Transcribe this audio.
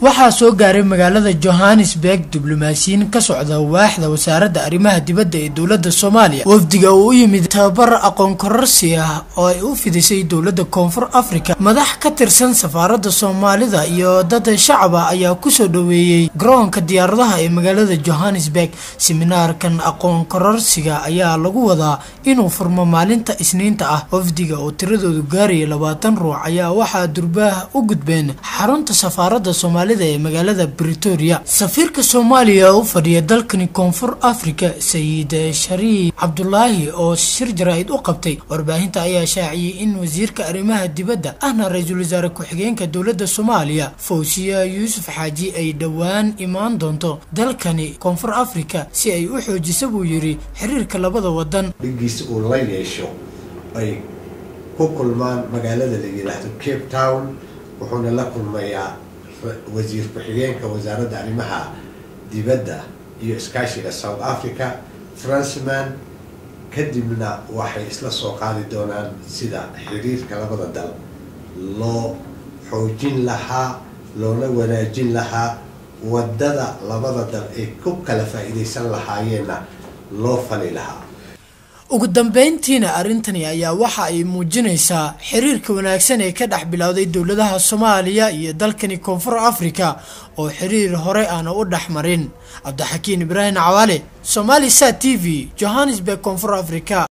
Waxaa soo gaaray magaalada Johannesburg diblomaasiyiin ka socda waaxda wasaaradda arrimaha dibadda ee dowladda Soomaaliya. Wafdiga uu u yimid tababar aqoon kororsi ah oo ay u fidisay dowladda Koonfur Afrika. Madax ka tirsan safaaradda Soomaalida iyo dad shacaba ayaa kusoo dhoweeyey garoonka diyaaradaha ee magaalada Johannesburg. Siminaarkan aqoon kororsiga ayaa lagu wadaa inuu furmo maalinta Isniinta ah. Wafdiga oo tiradoodu gaaraya 20 ruux ayaa waxaa durbaah u gudbeen xarunta safaaradda Soomaalida ee magaalada Pretoria. Safiirka Soomaaliya u fadhiya dalkani Koonfur Afrika, Sayid Shariif Cabdulaahi, oo shir jaraa'id u qabtay warbaahinta ayaa shaaciyey in wasiirka arrimaha dibadda ahna ra-iisul wasaare ku-xigeenka dowladda Soomaaliya, Fawsiya Yuusuf Xaaji, ay dhowaan imaan doonto dalkani Koonfur Afrika si ay u xoojiso, buu yidhi, xiriirka labada wadan. Dhigiisa uu la yeesho ay ku kulmaan magaalada la yidhaahdo Cape Town, wuxuuna la kulmayaa wasiir ku-xigeenka wasaaradda arrimaha dibadda iyo iskaashiga South Africa, Fransman. Kadibna waxay isla soo qaadi doonaan sida xiriirka labada dal loo xoojin lahaa, loona wanaajin lahaa, wadada labada dal ay ku kala faa-iideysan lahaayeenna loo fali lahaa. Ugu dambeyntiina, arrintani ayaa waxa ay muujinaysaa xiriirka wanaagsan ee ka dhex bilowday dowladaha Soomaaliya iyo dalkani Koonfur Afrika oo xiriir hore aana u dhex marin. Cabdixakiin Ibraahim Cawaale, Somali Sat TV, Johannesburg, Koonfur Africa.